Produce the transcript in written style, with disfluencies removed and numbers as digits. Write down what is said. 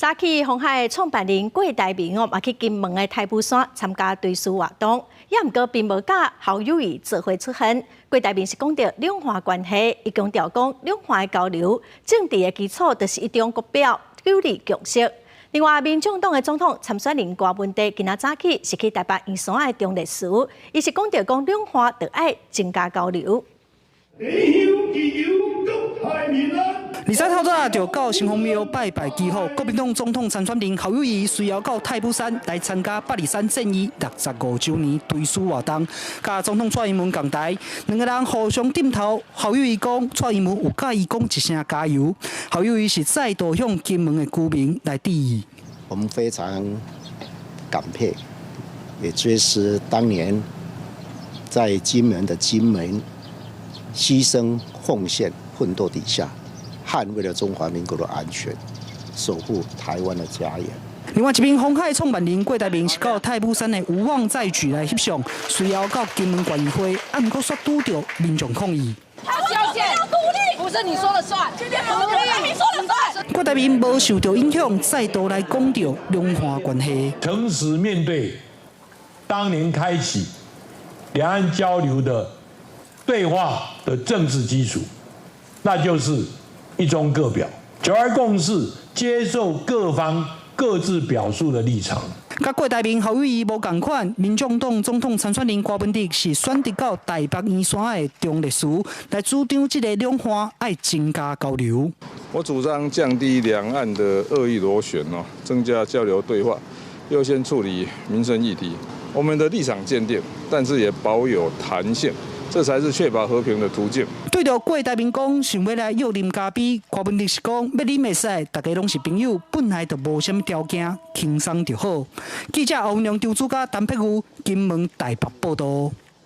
早起鴻海創辦人郭台銘哦，嘛去金門的太武山參加追思活動，也毋過並無佮侯友宜做伙出現。郭台銘是講著兩岸關係，伊強調講兩岸的交流，政治的基礎就是一中各表，九二共識。另外，民眾黨的總統參選人柯文哲今仔早起是去台北圓山的忠烈祠，伊是講著講兩岸著愛增加交流。 23號早就到城隍廟拜拜祈福，國民黨總統參選人侯友宜隨後到太武山來參加八二三戰役65週年追思活動，佮總統蔡英文仝台，兩个人互相點頭。侯友宜講，蔡英文有佮伊講一聲加油。侯友宜是再度向金門的居民來致意。我們非常感佩，也追思當年在金門的金門犧牲奉獻奮鬥底下，捍衛了中華民國的安全，守護台灣的家園。另外一邊，鴻海創辦人郭台銘是到太武山的無妄再舉來翕相，隨後到金門縣議會，啊，毋過煞拄著民眾抗議。台灣要獨立，不是你說了算，獨立你說了算。郭台銘無受著影響，再度來講著兩岸關係。誠實面對當年開啟兩岸交流的對話的政治基礎，那就是一中各表，九二共識，接受各方各自表述的立場。佮郭台銘、侯友宜無仝款，民眾黨總統參選人柯文哲是選擇到台北圓山的忠烈祠來主張這个兩岸愛增加交流。我主張降低兩岸的惡意螺旋哦，增加交流對話，優先處理民生議題。我們的立場堅定，但是也保有彈性。這才是確保和平的途徑。對著郭台銘講想欲來約啉咖啡，柯文哲是講欲啉會使，大家攏是朋友，本來就無啥物條件，輕鬆就好。記者歐陽張主家陳碧如，金門台北報導。